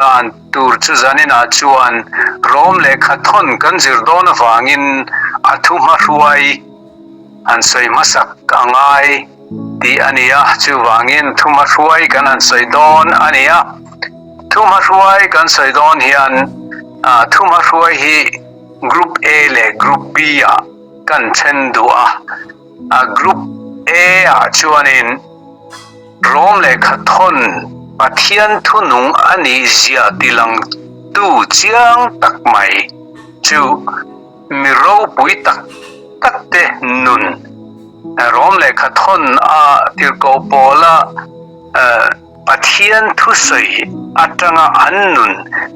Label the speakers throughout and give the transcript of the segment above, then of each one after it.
Speaker 1: Dan tur chu zaninah chuan Rom lehkha thawn kan zir dawn avangin a thu hmahruai han sawi hmasak a ngai tih a ni a, chuvangin thu hmahruai kan han sawi dawn a ni a. Thu hmahruai kan sawi dawn hian thu hmahruai hi Group A leh Group B ah kan then duh a, Group A ah chuanin Rom lehkha thawn Pathian thunung a nih zia tilangtu chiang tak mai chu mi ropui tak tak te nun Rom lehkha thawn a tirhkoh pawla Pathian thusawi atanga an nun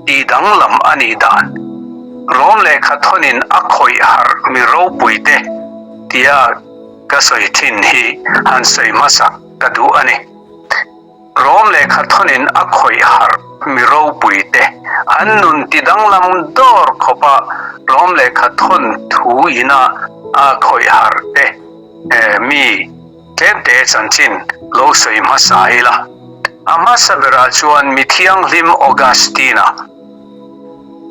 Speaker 1: tih danglam a nih dan Rom lehkha thawnin a khawih harh mi ropui te tia ka sawi thin hi han sawi hmasak ka duh a ni. Rom lehkha thawnin a khawih harh mi ropui te an nun ti danglam dawr khawpa Rom lehkha thawn thu ina a khawih harh te mi Tlemte chanchin lo sawi hmasa ila. A hmasa berah chuan Mi Thianghlim Augustine-a,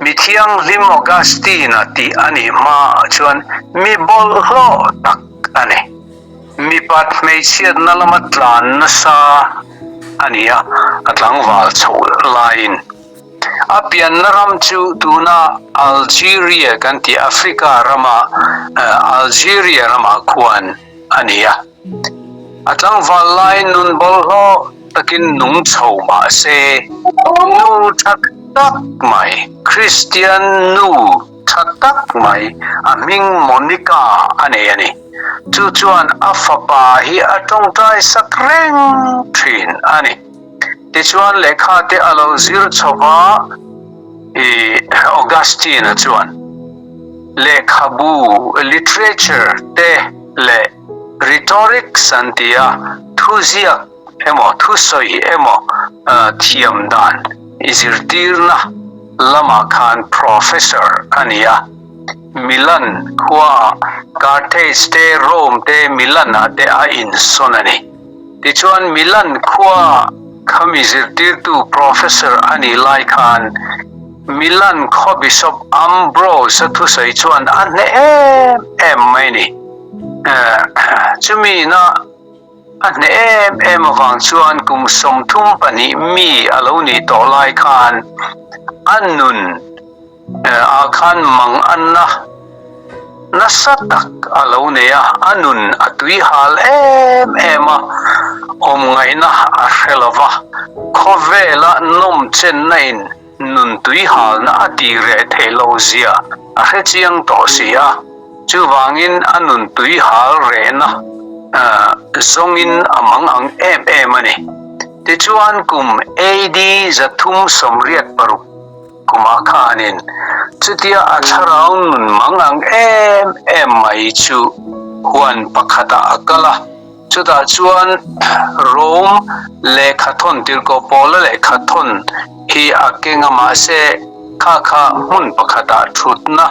Speaker 1: Mi Thianghlim Augustine-a tih a nih hmaah chuan mi bawlhhlawh tak a ni. Mipat hmeichhiatna lama tlan nasa a ni a, a tlangval chhoh laiin. A pianna ram chu tuna Algeria kan tih Africa rama Algeria ramah khuan a ni a. A tlangval lai nun bawlhhlawh takin nung chho mah se, nu tha tak mai, Kristian nu tha tak mai, a hming Monica a nei a ni. Chu chuan a fapa hi a tawngtai sak reng thin a ni. Tichuan lehkha te a lo zir chho va, i Augustine-a chuan lehkhabu, literature, te leh rhetorics an ti a, thuziak emaw thusawi emaw thiam dan i zirtirna lamah khan professor a ni a. Milan khuaah Carthage te, Rome te, Milan-ah te a insawn a ni. Tichuan Milan khua khami zirtirtu professor a nih lai khan Milan khaw Bishop Ambrose-a thusawi chuan a hneh em em mai ni. Chumi ina a hneh em em avang chuan kum 32 mi a lo nih tawh lai khan a nun Ah khan mang anna nasa tak a lo nei a, a nun a tui hal em em a, awm ngaihna a hre lo va, khawvela nawm chenna in nun tui halna a tih reh theih lo zia a hre chiang tawh si a, chuvangin a nun tui hal rehna zawngin a mang ang em em a ni. Tichuan kum AD 386, Kumah khanin chutia a thlarau nun mang ang em em mai chu huan pakhatah a kal a, chutah chuan Rome lehkhathawn tirhkoh Paula lehkhathawn hi a keng a, mahse kha kha hmun pakhatah thutna,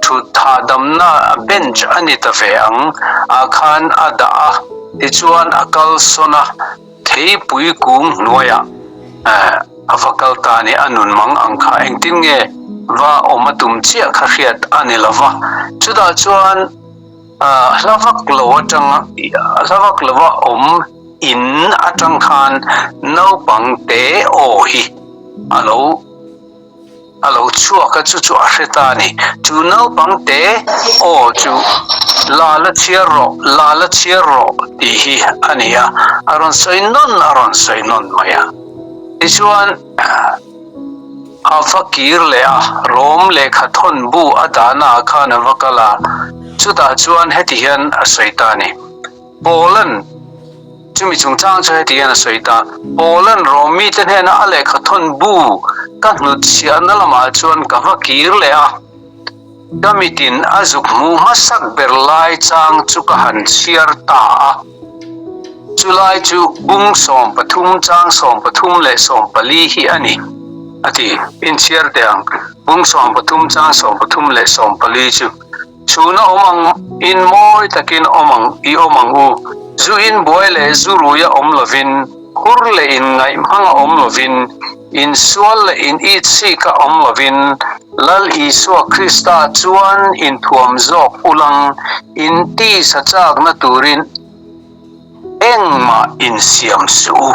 Speaker 1: thut hahdamna bench a ni ta ve ang, ah khan a dah a, tichuan a kalsawn a. Theipui kung hnuaiah a va kal ta ni, a nun mang ang kha engtin nge va awm a tum chiah kha hriat a ni lo va. Chutah chuan hla vak lo atang hla vak lova awm in atang khan naupang te aw hi a lo A lo chhuak a, chu chu a hre ta a ni. Chu naupang te aw chu la la chhiar rawh, la la chhiar rawh tih hi a ni a, a rawn sawi nawn a rawn sawi nawn mai a. Tichuan a va kir leh a, Rom lehkha thawn bu a dahna ah khan a va kal a, chutah chuan heti hian a sawi ta a ni. Paula'n chumi chungchang chu heti hian a sawi ta, Paula'n Rom mite hnena a lehkha thawn bu ka hnutchhiahna lamah chuan ka va kir leh a, ka mitin a zuk hmuh hmasak ber lai chang chu ka han chhiar ta a. Chulai chu bung 13 chang 13 leh 14 hi a ni, a ti. Inchhiar teh ang, bung 13 chang 13 leh 14 chu. Chhuna awm ang in mawi takin awm ang i awm ang u. Zu in buai leh zu ruia awm lovin, hur leh in ngaih hmanga awm lovin, Insual leh in itsika awm lovin Lal Isua Krista chuan inthuam zawk ulang in tisa chakna turin engmah insiam suh u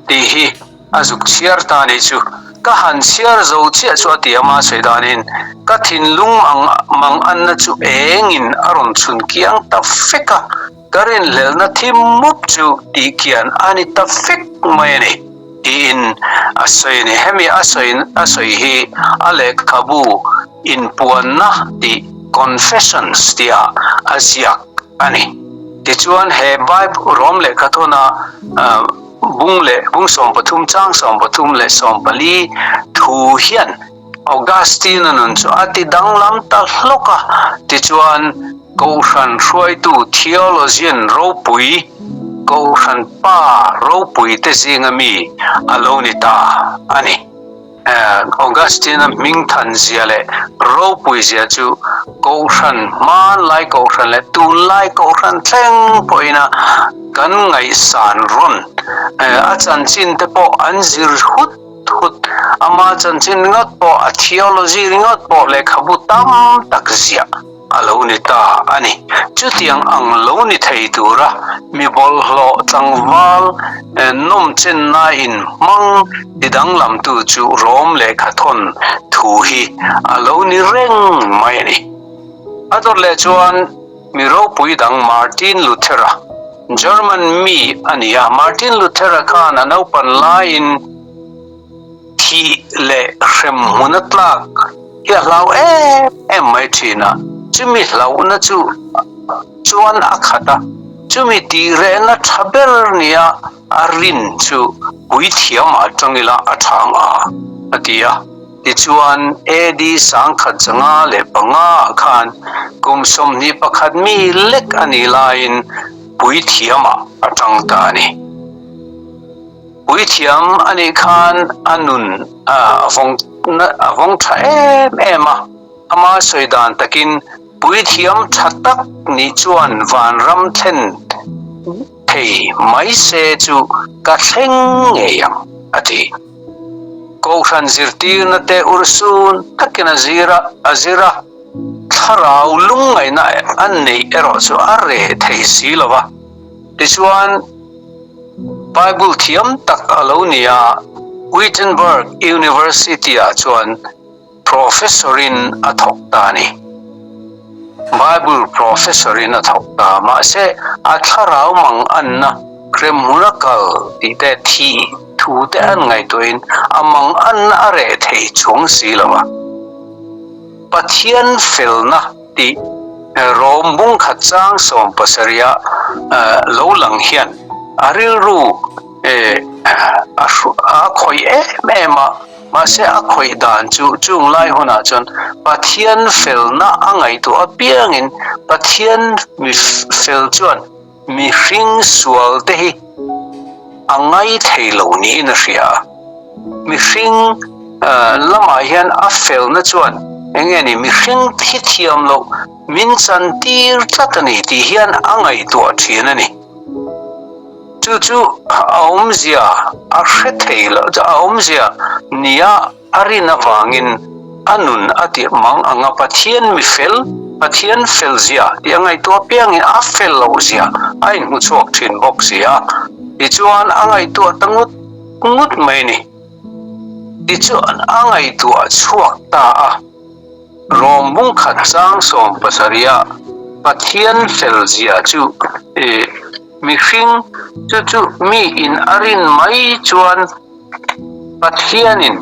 Speaker 1: tih hi a zuk chhiar ta nih chu. Ka han chhiar zo chiah chu a ti a mah sawi danin ka thinlung ang manganna chu engin a rawn chhun kiang ta fek a. Ka rinhlelhna thim mup chu tihkian a ni ta fek mai a ni, tiin a sawi a ni. Hemi a sawi a sawi hi a lehkhabu inpuanna tih Confessions tihah a ziak a ni. Tichuan he Bible Rom lehkhathawna bung leh bung 13 chang 13 leh 14 thu hian Augustine-a nun chu a ti danglam ta hlawk a, tichuan Kohhran hruaitu theologian ropui, Kohhran pa ropui te zinga mi a lo ni ta a ni. Augustine-a hmingthan zia leh ropui zia chu Kohhran hmanlai Kohhran leh tunlai Kohhran thleng pawhina kan ngaihsan rawn a chanchin te pawh an zir hut Thut, ama chanchin ringawt pawh, a theology ringawt pawh lehkhabu tam tak ziah a lo ni ta a ni. Chutiang ang lo ni thei tura mi bawlhhlawh tlangval nawmchenna in hmang ti danglamtu chu Rom lehkhathawn thu hi a lo ni reng mai a ni. A dawt leh chuan mi ropui dang Martin Luther-a, German mi a ni a, Martin Luther-a khan a naupan laiin thih leh hrem hmun a tlak hi a hlau em em mai thin a, chumi hlauhna chu chuan a khat a, chumi tih rehna tha ber nia a rin chu puithiam atang ila a tha ang a, a ti a. Tichuan, AD 1505 ah khan kum 21 mi lek a nih laiin puithiamah a tang ta a ni. Puithiam a nih khan a nun a vawng a vawng tha em em a, ama sawi dan takin puithiam tha tak nih chuan vanram thlen thei mai se chu ka thleng ngei ang, a ti. Kohhran zirtirna te urhsun takin a zir a, a zir a, thlarau lungngaihna a neih erawh chu a reh thei si lo va. Tichuan, Bible thiam tak a lo ni a, Wittenberg University-ah chuan Professor-in a thawk ta a ni. Bible Professor-in a thawk ta. Mahse, a thlarau mang anna hremhmun a kal tih te, thih thu te an ngaihtuahin a mang anna a reh thei chuang si lo a. Pathian felna tih Rom bungkhat chang 17 ah lo lang hian a rilru a khawih em em a. Mahse a khawih dan chu chung lai hunah chuan Pathian felna a ngaihtuah apiangin Pathian mi fel chuan mihring sual te hi a ngai thei lo niin a hria a. Mihring lamah hian a felna chuan eng nge ni mihring thi thiam loh min chantir tlat a ni tih hian a ngaihtuah thin a ni. Chu chu a awmzia a hre thei lo, a awmzia nia a rin avangin a nun a tih mang anga Pathian mi fel, Pathian fel zia tih a ngaihtuah apiangin a fel loh zia a inhmu chhuak thin bawk si a. Tichuan a ngaihtuah ta ngut ngut mai ni. Tichuan a ngaihtuah chhuak ta a. Rom bungkhat chang 17 ah Pathian fel zia chu i mihring chu chu mi in a rin mai chuan Pathianin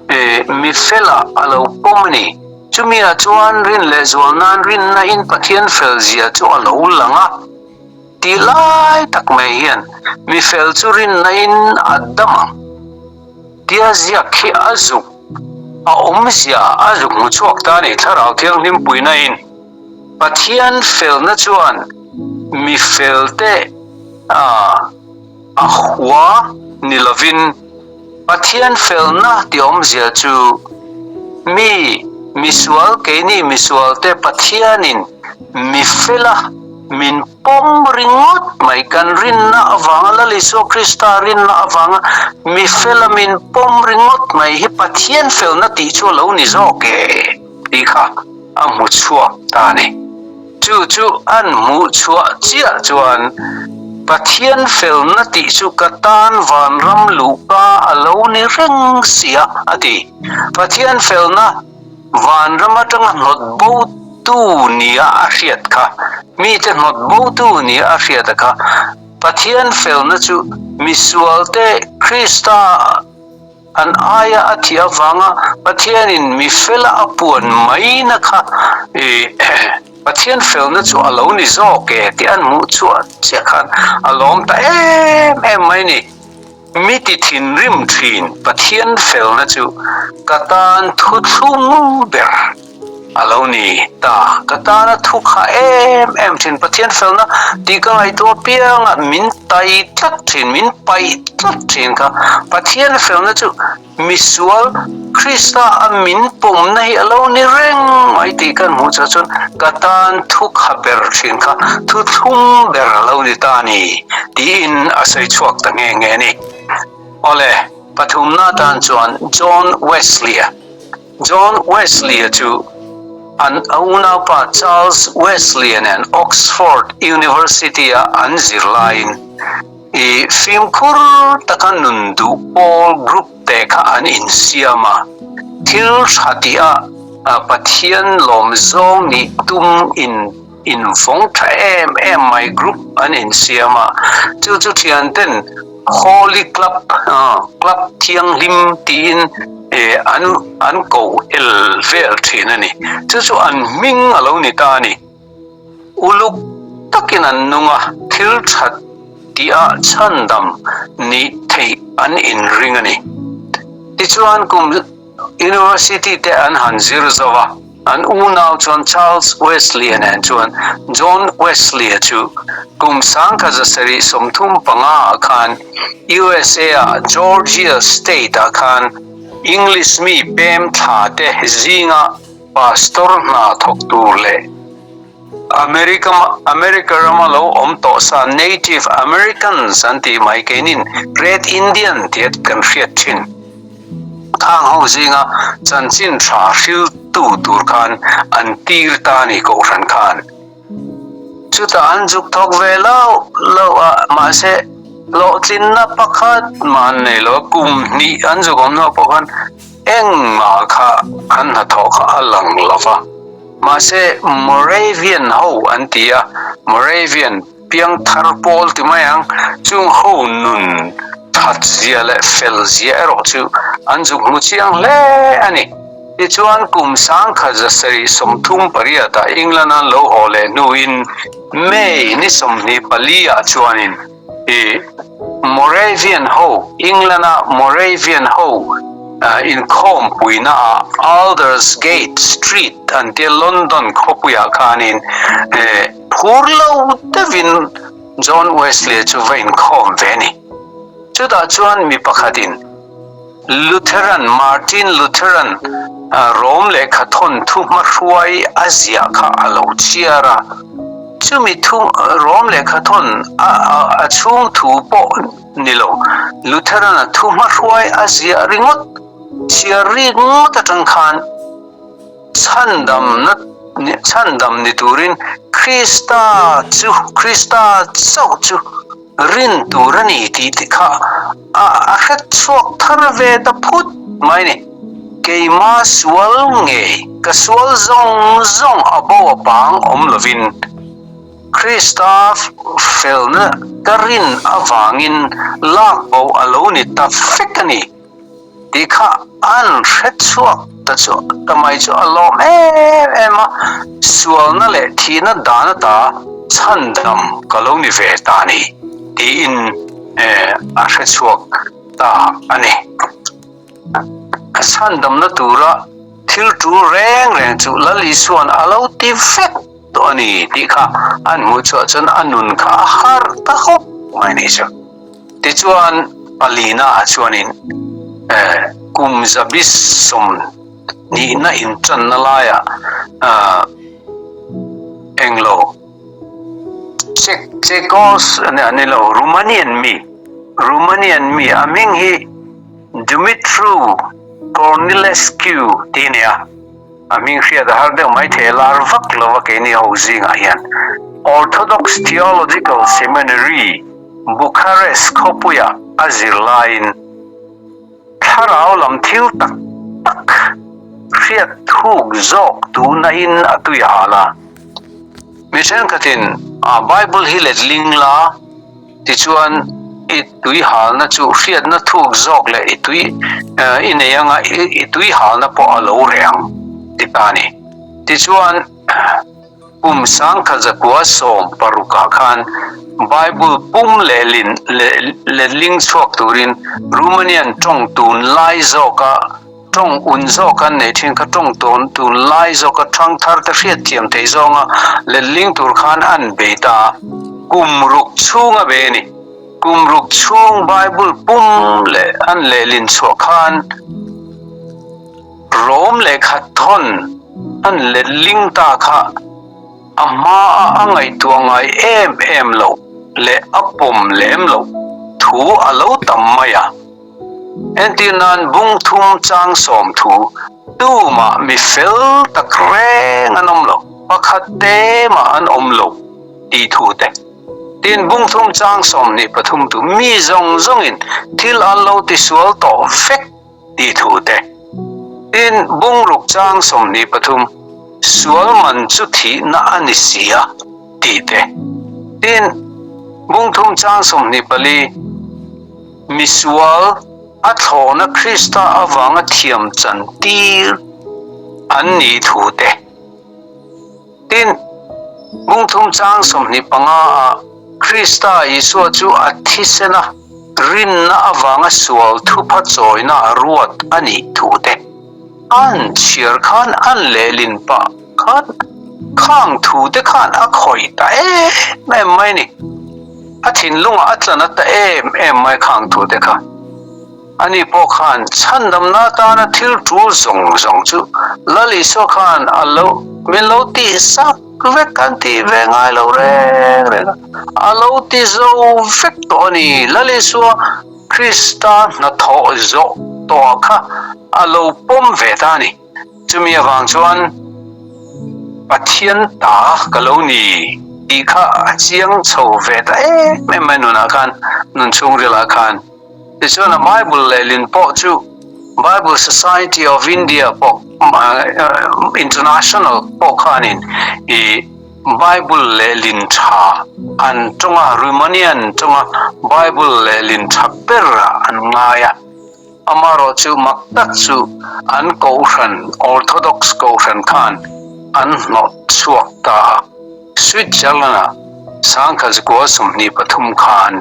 Speaker 1: i mi felah a lo pawm a ni. Chumi ah chuan rin leh zual nan rinna in Pathian fel zia chu a lo lang a tih lai tak mai hian mi fel chu rinna in a dam ang. Tia ziak khi a zuk a awmzia a zuk hmu chhuak ta a ni. Thlarau Thianghlim puina in Pathian felna chuan mi felte a a hua ni lovin Pathian felna tih awmzia chu mi misual keini misualte Pathianin mi fela. min pawm ringawt mai. Kan rinna avanga Lal Isua Krista rinna avanga mi fela min pawm ringawt mai hi Pathian felna tih chu a lo ni zawk e tih kha a hmu chhuak ta a ni. Chu chu an hmuh chhuah chiah chuan Pathian felna tih chu ka tan vanram luhka a lo ni reng sia a ti. Pathian felna vanram atanga hnawt botu nia a hriat kha, mite hnawt botu nia a hriat a kha, Pathian felna chu misualte Krista An aia a thih avanga Pathianin mi fela a puan maina kha Pathian felna chu a lo ni zawk e tih an hmuh chhuah chiah khan a lawm ta em em mai ni. Mi ti thinrim thin Pathian felna chu ka tan thuthlung ber. A lo ni ta, ka tana thu kha em em thin Pathian felna tih ka ngaihtuah apianga min tai tlat thin, min paih tlat thin kha. Pathian felna chu misual Krista a min pawmna hi a lo ni reng mai tih kan hmuh chuah chuan ka tan thu kha ber thin kha thu thlum ber a lo ni ta a ni tiin a sawi chhuak ta nghe nghe a ni. Awle, pathumna atan chuan John Wesley-a. John Wesley-a chu an unaupa Charles Wesley-a nen Oxford University-a an zir laiin i fimkhur taka nun duh pawl group te kha an insiam a, thil tha tih a Pathian lawm zawng nih tum in invawng tha em em mai group an insiam a, chu chu thianten Holy Club, Club Thianghlim tiin an an ko el vel thin a ni. Chu chu an hming a lo ni ta a ni. Uluk takin an nung a, thil that tihah chhandam nih theih an inring a ni. Tichuan kum University te an han zir zo a, an unau chuan Charles Wesley-a nen chuan John Wesley-a chu kum 1735 ah khan USA-a Georgia State-ah khan English mi pem thla te zinga pastor hna thawk tur leh America America rama lo awm tawh sa Native Americans an tih mai keinin Red Indian tih kan hriat thin. Khang ho zinga chanchin tha hriltu tur khan an tir ta a ni Kohhran khan. Chutah an zuk thawk ve lo lo a, mahse hlawhtlinna pakhat mah an nei lo a, kum hnih an zuk awm hnuah pawh khan engmah kha an hnathawh kha a lang lo va. Mahse Moravian ho an ti a, Moravian piangthar pawl ti mai ang, chung ho nun that zia leh fel zia erawh chu an zuk hmu chiang hle a ni. Tichuan kum 1738 ah England an lo haw leh hnuin May ni 24 ah chuanin i Moravian ho, England a Moravian ho inkhawmpuina ah Aldersgate Street an tia London khawpuiah khanin Phur lo deuhin John Wesley chu va inkhawm ve a ni. Chutah chuan mi pakhatin Lutheran, Martin Lutheran, Rom lehkha thawnthu hmahruai a ziah kha a lo chhiar a. Chumi thu Rom lehkha thawn a chhung thu pawh ni lo, Lutheran-a thu hmahruai a ziah ringawt chhiar ringawt atang khan, Chhandamna chhandam ni turin Krista chu Krista chauh chu rin tur a ni tih te kha a a hret chhuak thar ve ta phut mai ni. Keima sual ngei ka sual zawng zawng a bo a pang awm lovin Krista felna ka rin avangin lak bo a lo ni ta vek a ni. Tih kha an hre chhuak ta chu ta mai chu a lawm em em a, sualna leh thihna dan ata chhandam ka lo ni ve ta a ni tiin a hre chhuak ta a ni. A chhandamna tura thil tul reng reng chu Lal Isua'n a lo ti vek tawh a ni tih kha an hmuh chhuah chuan a nun kha a harh ta khawp mai a nih chu. Tichuan, palina ah chuanin kum zabi sawm hnihna intanna laiah englo. Czech Czechos a ni lo, Romanian mi, Romanian mi a hming hi Dumitru Cornilescu tih a ni a, a hming hriat a har deuh mai thei a lar vak lo va keini ho zingah hian Orthodox Theological Seminary, Bucharest khawpuia a zir laiin Thlarau lam thil tak tak hriat thuk zawk duhna in a tui a hal a. Mi thenkhatin a Bible hi letling la tichuan i tui halna chu hriatna thuk zawk leh i tui i nei anga i tui halna pawh a lo reh ang ti ta a ni. Tichuan. Kum 1916 ah khan Bible pum lehlin letling chhuak turin Romanian tawng tun lai zawka tawng un zawk an neih thin kha tawng tawn tun lai zawka thangthar te hriatthiam theih zawnga letling tur khan an bei ta a, kum ruk chhung a bei a ni. Kum ruk chhung Bible pum leh an lehlin chhuah khan Rom lehkha thawn an letling ta kha a hmaa a ngaihtuah ngai em em loh leh a pawm lem loh thu a lo tam mai a. Entir nan bung thum chang sawm thu tumah mi fel tak reng an awm lo, pakhat te mah an awm lo tih thu te. Tin, bung thum chang 23 tu mi zawng zawngin thil an lo tisual tawh vek tih thu te. Tin, bungruk chang 23, Sual man chu thihna a ni si a, tih te. Tin, bungthum chang 24, Misual a thlawhna Krista avanga thiam chan tir an nih thu te. Tin, bungthum chang 25 ah Krista Isua chu a thisen a rinna avanga sual thupha chawina a ruat a nih thu te an chhiar khan an lehlin pah khan khang thu te khan a khawih ta em em mai ni. A thinlungah a tlan a ta em em mai khang thu te kha. Ani pawh khan chhandamna atana thil tul zawng zawng chu Lal Isua khan a lo min lo tih sak vek an tih ve ngai lo reng reng a, a lo ti zo vek tawh a ni. Lal Isua Krista hnathawh zawh tawh kha a lo pawm ve ta a ni. Chumi avang chuan Pathian ta ka lo ni tih kha a chiang chho ve ta em em mai nunah khan, nun chhungrilah khan. Tichuan a Bible lehlin pawh chu Bible Society of India pawh International pawh khanin i Bible lehlin tha an tawnga Romanian tawnga Bible lehlin tha ber ah an ngai a. Amarawh chu mak tak chu an kohhran Orthodox kohhran khan an hnawt chhuak ta a. Switzerland-ah 1923 khan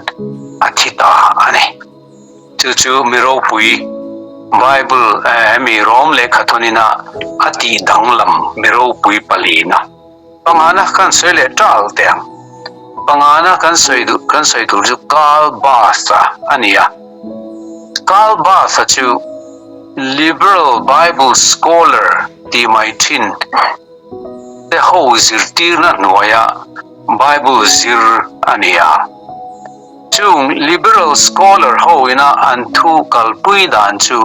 Speaker 1: a thi ta a ni. Chu chu mi ropui Bible hemi Rom lehkha thawnina a tih danglam mi ropui palina. Pangana kan sawi leh tal teh ang. Pangana kan sawi duh kan sawi tur chu Karl Barth-a a ni a. Karl Barth-a chu Liberal Bible Scholar tih mai thin te ho zirtirna hnuaia Bible zir a ni a. Chung Liberal Scholar ho ina an thu kalpui dan chu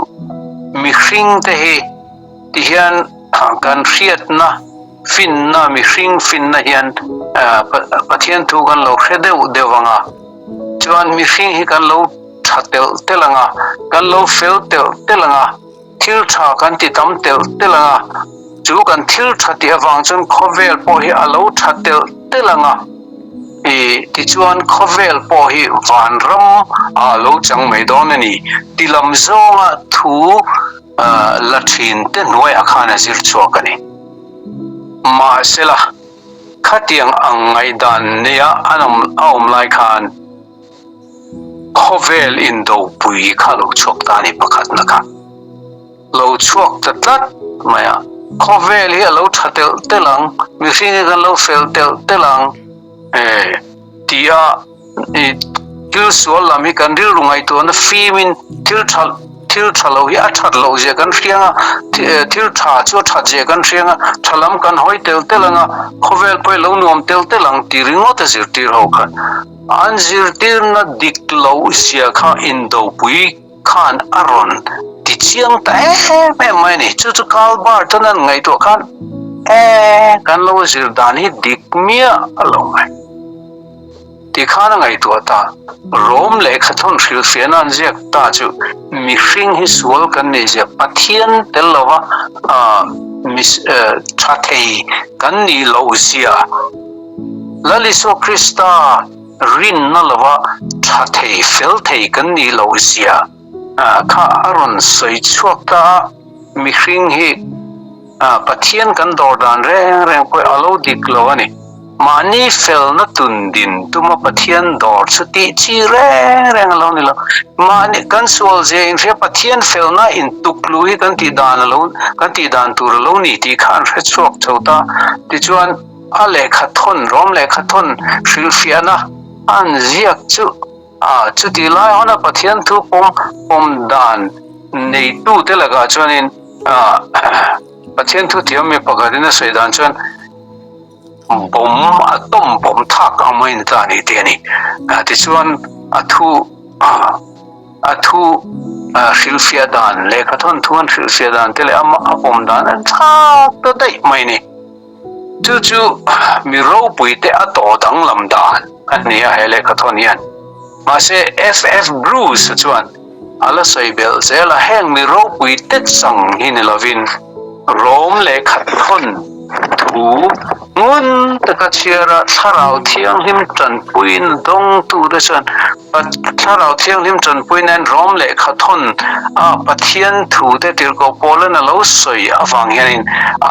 Speaker 1: mihring te hi tihian kan hriatna finna mihring finna hian Pathian thu kan lo hre deuh deuh ang a, chuan mihring hi kan lo tha telh telh ang a, kan lo fel telh telh ang a. Thil tha kan ti tam telh telh ang a, chu kan thil tha tih avang chuan khawvel pawh hi a lo tha telh telh ang a, i tichuan khawvel pawh hi vanram ah a lo chang mai dawn a ni ti lam zawnga thu la thin te hnuaiah khan a zir chhuak a ni. Mahsela, khatiang ang ngaihdan neia an awm a awm lai khan, Khawvel indopui kha lo chhuak ta a ni pakhatna kha lo chhuak ta tlat mai a, khawvel hi a lo tha telh telh ang, mihring hi kan lo fel telh telh ang e tia i thil sual lam hi kan rilru ngaihtuahna fimin thil tha Thil tha lo hi a that loh zia kan hriang a, thil tha chu a that zia kan hriang a, tha lam kan hawi tel tel ang a, khawvel pawh hi lo nuam tel tel ang ti ringawt a zirtir ho khan an zirtirna dik loh zia kha indopui khan a rawn ti chiang ta em em mai a ni. Chu chu Karl Barth an an ngaihtuah khan e kan lo zir dan hi dik miah lo mai. Tikhan a ngaihtuah ta. Rom lehkhathawn hrilhfiahna an ziak ta chu mihring hi sual kan nih zia Pathian tel lova tha thei kan nih loh zia Lal Isua Krista rinna lova tha thei fel thei kan nih loh zia kha a rawn sawi chhuak ta a, mihring hi Pathian kan dawr dan reng reng pawh a lo dik lo a ni. Mahni felna tun din tuma Pathian dawr chu tih chi reng reng a lo ni lo. Mahni kan sual zia inhria Pathian felna intuk lu hi kan tih dan a lo kan tih dan tur a lo ni tih kha an hre chhuak chho ta. Tichuan a lehkha thawn Rom lehkha thawn hrilhfiahna an ziak chu A, chutih lai huna Pathian thu pawm pawm dan neitute lakah chuanin Pathian thu thiam mi pakhatin a sawi dan chuan bawm a tawm bawm thak ang maiin ta a ni tih a ni. Tichuan a thu a thu hrilhfiah dan lehkha thawnthu an hrilhfiah dan te leh a pawm dan an thlak ta daih mai a ni. Chu chu mi ropuite a tawh danglam dan a ni a he lehkha thawn hian. Mahse FF Bruce chuan a la sawi belh zel a, heng mi ropuite chang hi ni lovin Rom lehkha thawn thu ngun taka chhiara Thlarau Thianghlim tanpuiin dawngtute chuan Thlarau Thianghlim tanpui nen Rom lehkha thawn a Pathian thute tirhkoh Paulan a lo sawi avang hianin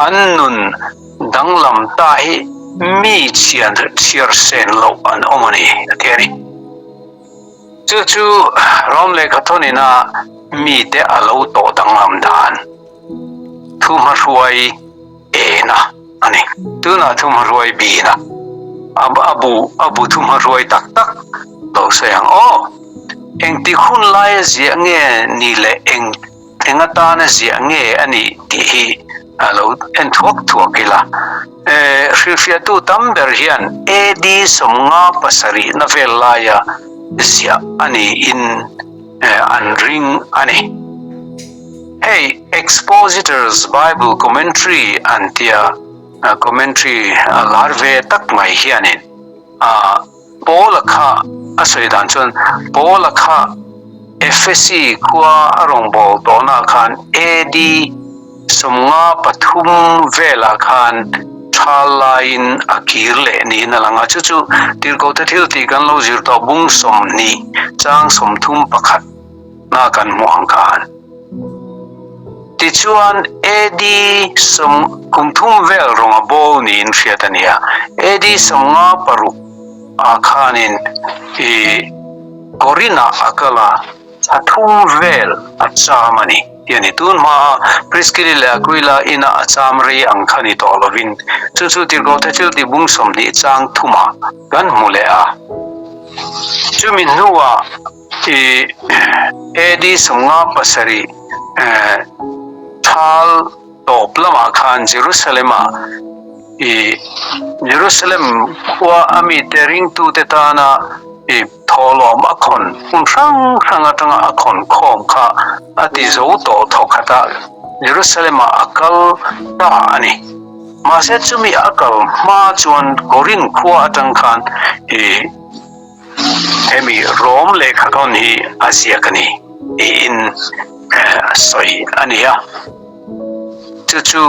Speaker 1: an nun danglam ta hi mi chhiar chhiar sen loh an awm a ni a ti a ni. Chu chu Rom lehkha thawn ina mite a lo tawh danglam dan thuhmahruai ena a ni. Tunah thuhmahruai bina a bu a bu thuhmahruai tak tak lo sawi ang aw. Engtik hun laia ziah nge ni leh eng eng atana ziah nge a nih tih hi a lo en thuak thuak ila. Hrilhfiahtu tam ber hian AD 57 na vel laia ziah a niin an ring a ni. Hei Expositor's Bible Commentary an tia commentary lar ve tak mai hianin Paula kha a sawi dan chuan Paula kha Ephesi khua a rawngbâwl tawhnaah khan AD 53 velah khan ṭhal laiin a kir leh niin a lang a, chu chu Tirhkohte thiltih kan lo zir tawh bung 20 chang 31 na kan hmuh ang khan. Tichuan, AD sawm kum thum vel rawng a bawl niin hriat a ni a. AD 56 ah khanin i Korinah a kal a, thla thum vel a cham a ni tih a ni. Tun hmaa Priskili leh Aquila ina a cham rei ang kha ni tawh lovin, chu chu Tirhkohte thil tih bung 20 chang thumah kan hmu leh a. Chumi hnuah I AD 57 thal tawp lamah khan Jerusalem-ah i Jerusalem khua a mite ringtute tana i thawhlawm a khawn hmun hrang hrang atanga a khawn khawm kha a ti zo tawh thawkhat a, Jerusalem-ah a kal ta a ni. Mahse chumi a kal hma chuan Korinth khua atang khan i Hemi Rom lehkhathawn hi a ziak a ni tiin a sawi a ni a. Chu chu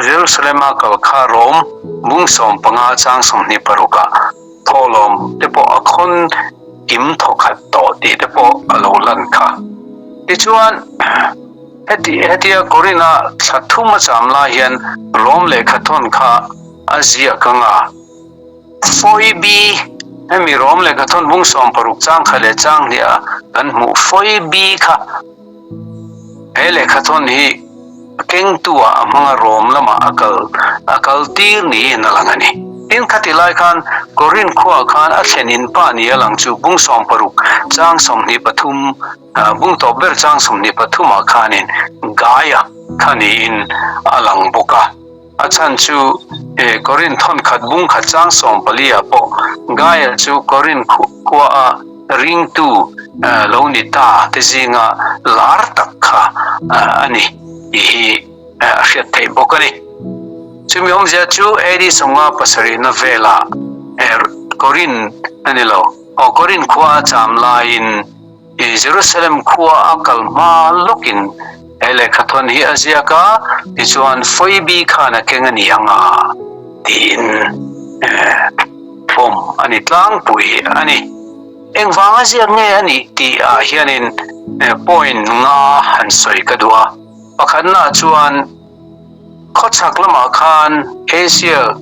Speaker 1: Jerusalem-a kal kha Rom bung 15 chang 26 ah thawhlawm te pawh a khawn kim thawkhat tawh tih te pawh a lo lan kha. Tichuan, heti hetia Korinth-a thla thum a cham lai hian Rom lehkhathawn kha a ziak anga. Foibi, Hemi Rom lehkha thawn bung 60 chang kha leh chang hnih a kan hmuh Foibi kha he lehkha thawn hi a kengtu ah a hmang a Rom lamah a kal a kal tir niin a lang a ni. Tin, khati lai khan Korinth khuaah khan a thlen in pa ni a lang chu bung 60 chang 23, bung tawp ber chang 23 ah khanin Gaia kha niin a lang bawk a. A chhan chu Korinth thawnkhat bung khat chang 14 ah pawh Gaia chu Korinth khua a ringtu lo ni ta te zinga lar tak kha a ni tih hi a hriat theih bawk a ni. Chumi awmzia chu AD 57 na velah Korinth a ni lo, aw Korinth khua a cham laiin Jerusalem khua a kal hma lawkin he lehkhathawn hi a ziak a, tichuan Phoebe khan a keng a ni ang a tiin pawm a ni tlangpui a ni. Engvanga ziak nge a nih tih ah hianin point nga han sawi ka duh a. Pakhatnaah chuan khawchhak lamah khan Asia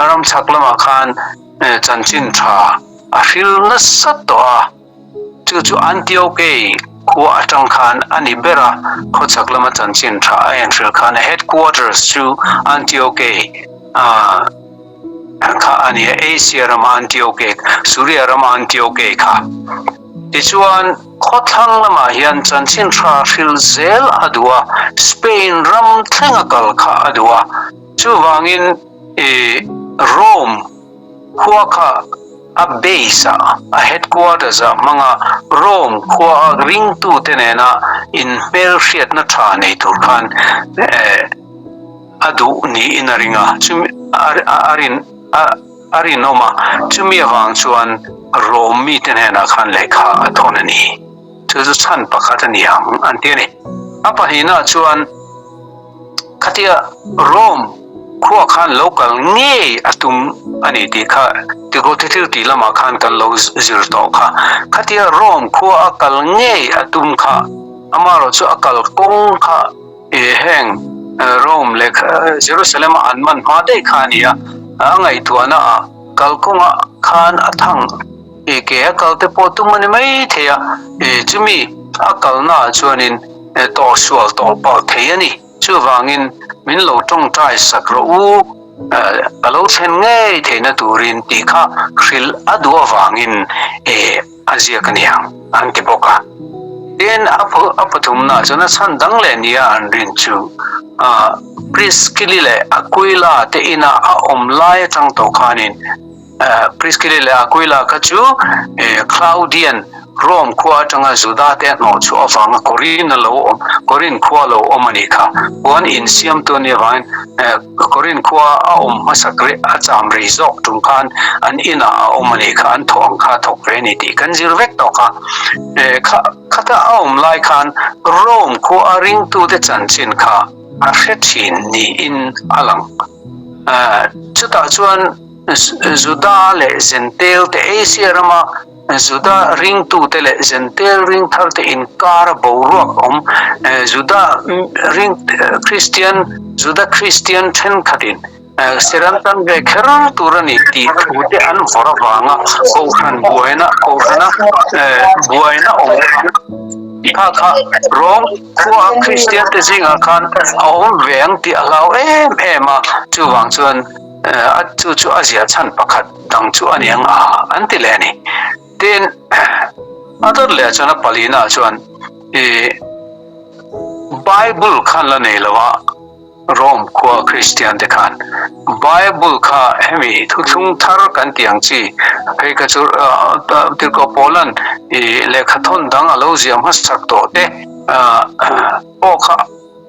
Speaker 1: ram chhak lamah khan chanchin tha a hril nasa tawh a, chu chu Antiochei khua atang khan a ni ber a, khawchhak lama chanchin tha a enhril khan a headquarters chu Antiochei kha a ni a, Asia rama Antiochei, Suria rama Antiochei kha. Tichuan, khawthlang lamah hian chanchin tha hril zel a duh a, Spain ram thlenga kal kha a duh a. Chuvangin, Rome khua kha a base ah, a headquarters ah hmanga Rome khua a ringtute nena inhmelhriatna tha nei tur khan a duh niin a ring a, chumi a rin a rinawm a, chumi avang chuan Rome mite hnenah khan lehkha a thawn a ni. Chu chu chhan pakhat a ni ang an ti a ni. A pahnihnaah chuan khatia Rome khua khan lo kal ngei a tum a ni tih kha Tirhkoh thil tih lamah khan kan lo zir tawh kha. Khatia Rome khua a kal ngei a tum kha amaherawh chu a kal kawng kha I heng Rome leh Jerusalem a an man hma daih kha a ni a, a ngaihtuahna ah kalkawngah khan a thang i ke a kal te pawh tum a ni mai thei a, i chumi a kalna ah chuanin tawhsual tawh palh thei a ni. Chuvangin min lo tawngtai sak rawh u, ka lo thlen ngei theihna turin tih kha hrilh a duh avangin i A ziak a niang an ti bawk a. Tin, a a pathumna chuan a chhan dang leh nia an rin chu Priskili leh Aquila te ina a awm lai atang tawh khanin Priskili leh Aquila kha chu Claudian Rome khua atanga Juda te a hnawh chhuah avanga Korin a lo awm Korin khua lo awm a nih kha. Puan insiamtu a nih avangin Korin khua a awm hmasak rih a cham rei zawk tum khan an inah a awm a nih kha, an thawh ang kha a thawk ve a ni tih kan zir vek tawh kha. Kha khata a awm lai khan Rome khua a ringtute chanchin kha a hre thin niin a lang. Chutah chuan Juda leh Zentel te Asia rama Juda ringtute leh Zentel ringtharte inkara boruak awm Juda ring Kristian Juda Kristian thenkhatin ser an tan ve kher tur a ni tih thute an vawrh avanga Kohhran buaina Kohhrana buaina awm kha kha kha Rom khua Kristian te zingah khan a awm ve ang tih a hlau em em a, chuvang chuan a chu chu a ziah chhan pakhat dang chu a ni ang a an ti leh a ni. Tin, a dawt leh chuan a palina chuan i Bible khan la nei lo a, Rome khua Kristian te khan Bible kha hemi thuthlung thar kan tih ang chi phei kha chu Tirhkoh Paulan i lehkha thawn dang a lo ziah hmasak tawh te pawh kha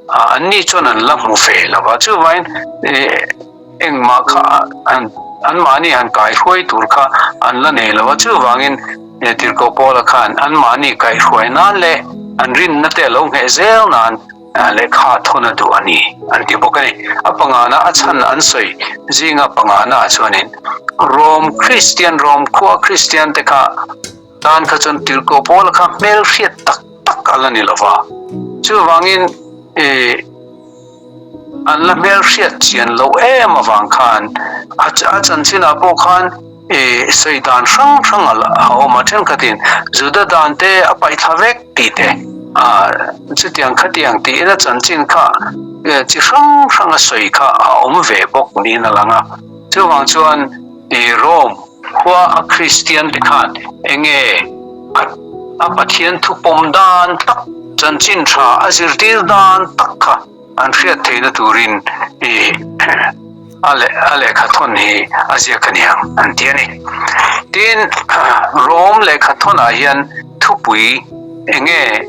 Speaker 1: An ni chuan an la hmu ve lo va, chuvangin engmah kha anmahni han kaihruai tur kha an la nei lo va, chuvangin Tirhkoh Paula khan anmahni kaihruai nan leh an rinna te a lo ngheh zel nan lehkha thawn a duh a ni an ti bawk a ni. A pangana a chhan an sawi zinga pangana ah chuanin Rom Kristian, Rom khua Kristian te kha tan kha chuan Tirhkoh Paula kha hmelhriat tak tak a la ni lo va, chuvangin ih an la hmelhriat chian loh em avang khan a a chanchinah pawh khan ih sawi dan hrang hrang a a awm a, thenkhatin Juda dan te a paih thla vek tih te ah chutiang khatiang tiin a chanchin kha chi hrang hrang a sawi kha a awm ve bawk niin a lang a. Chuvang chuan i Rome khua a Kristian te khan enge a Pathian thu pawm dan tak, chanchin tha a zirtir dan tak kha an hriat theihna turin i a lehkha thawn hi a ziak a niang an ti a ni. Tin, Rome lehkha thawnah hian thupui enge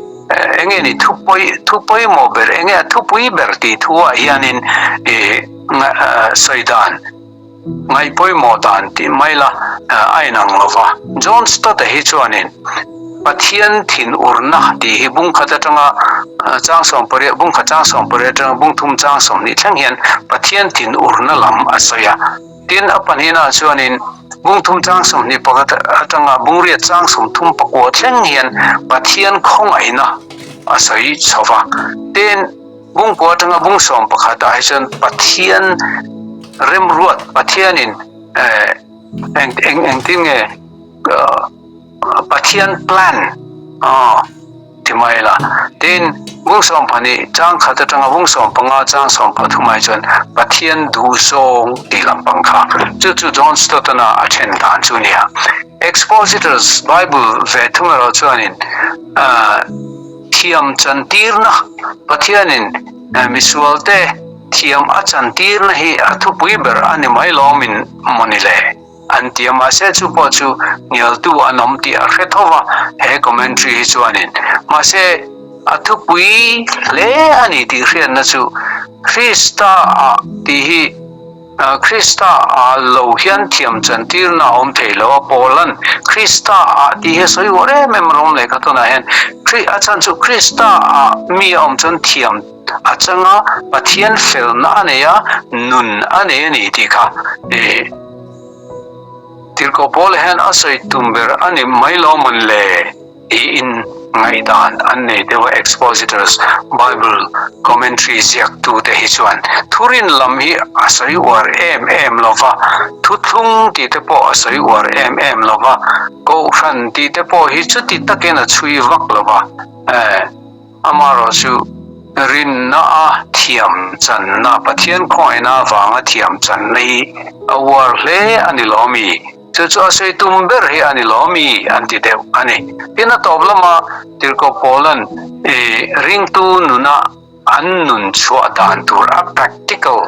Speaker 1: enge ni thupawi thupawimawh ber enge a thupui ber tih thuah hianin i sawi dan ngaih pawimawh dan tih mai la a inang lo va. John Stott-a hi chuanin Pathian thinurna tih hi bung khat atanga chang 18, bung khat chang 18 atanga bung thum chang 20 thleng hian Pathian thinurna lam a sawi a. Tin, a pahnihnaah chuanin bung thum chang 21 atanga bung riat chang 34 thleng hian Pathian khawngaihna a sawi chho va. Tin, Bungkua atanga bung 11 ah hi chuan Pathian remruat, Pathianin eng eng engtin nge Pathian plan ti mai la. Tin, bung 12 chang khat atanga bung 15 chang 13 ah hi chuan Pathian duhzawng tih lampang kha chu chu John Stott-ana a then dan chu nia. Expositors Bible ve thung erawh chuanin Thiam chantirna, Pathianin misualte thiam a chantirna hi a thupui ber a ni mai lawmin maw ni le? An ti a, mahse chu pawh chu hnialtu an awm tih a hre tho va he commentary hi chuanin. Mahse a thupui hle a ni tih hriatna chu Krista-ah tih hi Krista ah lo hian thiam chantirna a awm thei lo a, Paula'n Krista ah tih hi a sawi uar em em rawng lehkha tunah hian a chhan chu Krista ah mi a awm chuan thiam a chang a, Pathian felna a nei a, nun a nei a ni tih kha Tirhkoh Paula hian a sawi tum ber a ni mai lo mawn le? Tiin ngaihdan an nei deuh a, Expositors Bible Commentary ziaktute hi chuan thurin lam hi a sawi uar em em lo va, thuthlung tih te pawh a sawi uar em em lo va, kohhran tih te pawh hi chuti takin a chhui vak lo va, amaherawh chu rinna a thiam channa, Pathian khawngaihna avanga thiam channa hi a uar hle a ni lo mi? Chu chu a sawi tum ber hi a ni lo mi an ti deuh a ni. Tin a tawp lama Tirhkoh Paula'n i ringtu nuna an nun chhuah dan tur a practical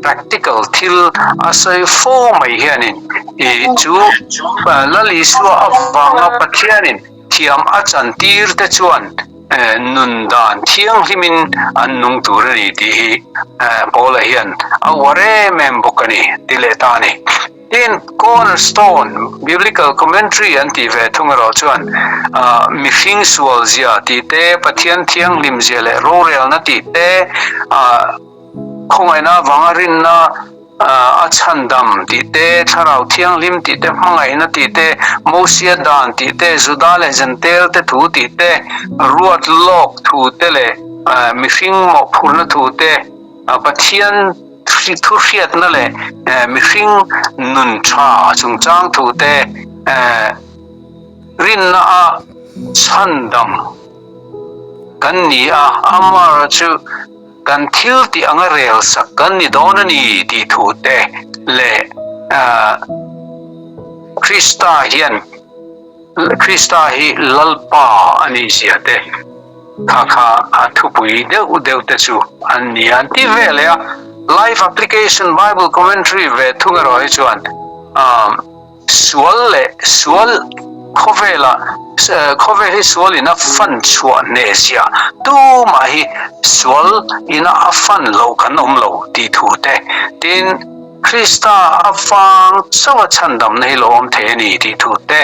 Speaker 1: practical thil a sawi fo mai hianin i chu Lal Isua avanga Pathianin thiam a chantir te chuan nun dan thianghlimin an nung tur a ni tih hi Paula hian a uar em em bawk a ni ti leh ta a ni. Tin, Cornerstone Biblical Commentary an tih ve thung erawh chuan mihring sual zia tih te, Pathian thianghlim zia leh rorelna tih te, khawngaihna avanga rinna a chhandam tih te, thlarau thianghlim tih te, hmangaihna tih te, Mosia dan tih te, Juda leh Jentail te thu tih te, ruat lawk thu te leh mihring mawhphurhna thu te, Pathian thu hriatna leh mihring nun tha chungchang thu te rinna a chhandam kan ni a, amaherawh chu kan thil tih anga rel sak kan ni dawn a ni tih thu te leh Krista hian Krista hi Lalpa a nih zia te Kha kha a thupui deuh deuh te chu an ni an ti ve leh a, Life Application Bible Commentary ve thung erawh hi chuan sual leh sual khawvela khawvel hi sual ina fan chhuah hneh zia tumah hi sual ina a fan loh kan awm lo tih thu te tin Krista avang chauha chhandamna hi lo awm thei a ni tih thu te,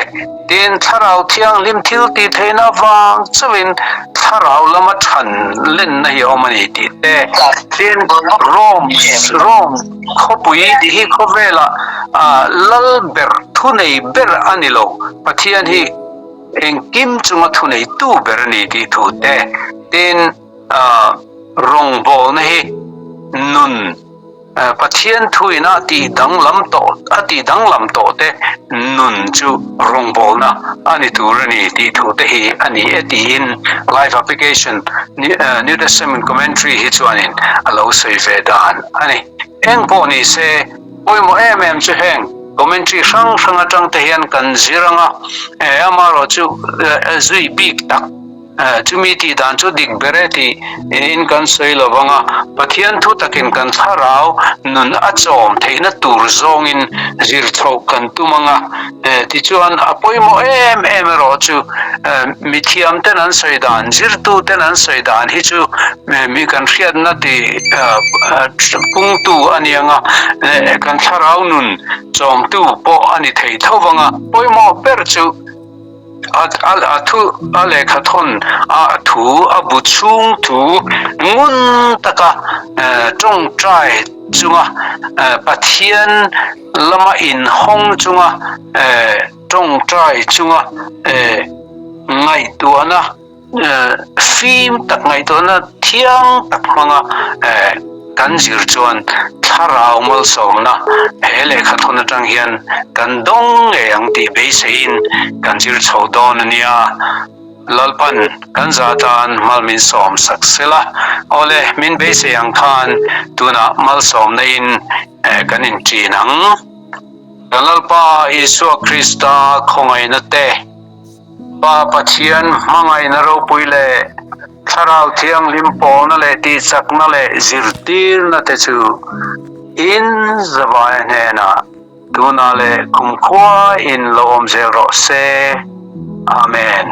Speaker 1: tin Thlarau Thianghlim thil tih theihna avang chauhin Thlarau lama than lenna hi a awm a ni tih te, tin Rome Rome khawpui tih hi khawvela lal ber thunei ber a ni lo, Pathian hi engkim chunga thuneitu ber a ni tih thu te, tin rawngbawlna hi nun. Pathian thuin a tih danglam tawh a tih danglam tawh te nun chu rawngbawlna a ni tur a ni tih thu te hi a ni e tiin Life Application New Testament Commentary hi chuanin a lo sawi ve dan a ni. Eng pawh ni se Pawimawh em em chu heng commentary hrang hrang atang te hian kan zir ang a, amaherawhchu zui bik tak chumi tih dan chu dik ber e tih in kan sawi lo vang a, Pathian thu takin kan thlarau nun a chawm theihna tur zawngin zir chhoh kan tum ang a, tichuan a pawimawh em em erawh chu mithiam ten an sawi dan, zirtu ten an sawi dan hi chu mi kan hriatna ti pungtu a ni ang a, kan thlarau nun chawmtu pawh a ni thei tho vang a, pawimawh ber chu a thu a lehkha thawn a thu a bu chhung thu ngun taka tawngtai chunga Pathian lama inhawng chunga tawngtai chunga ngaihtuahna Fim tak ngaihtuahna thiang tak hmanga kan zir chuan thlarau malsawmna he lehkha thawn atang hian kan dawng ngei ang tih beiseiin kan zir chho dawn a nia. Lalpan kan za tan mal min sawm sak sela, awle min beisei ang khan tunah malsawmna in kan inṭin ang. Kan Lalpa Isua Krista khawngaihna te. Pa Pathian hmangaihna ropui leh Thlarau Thianghlim pawlna leh tihchakna leh zirtirna te chu in zavaia hnenah tunah leh kumkhua in lo awm zel rawh se. Amen.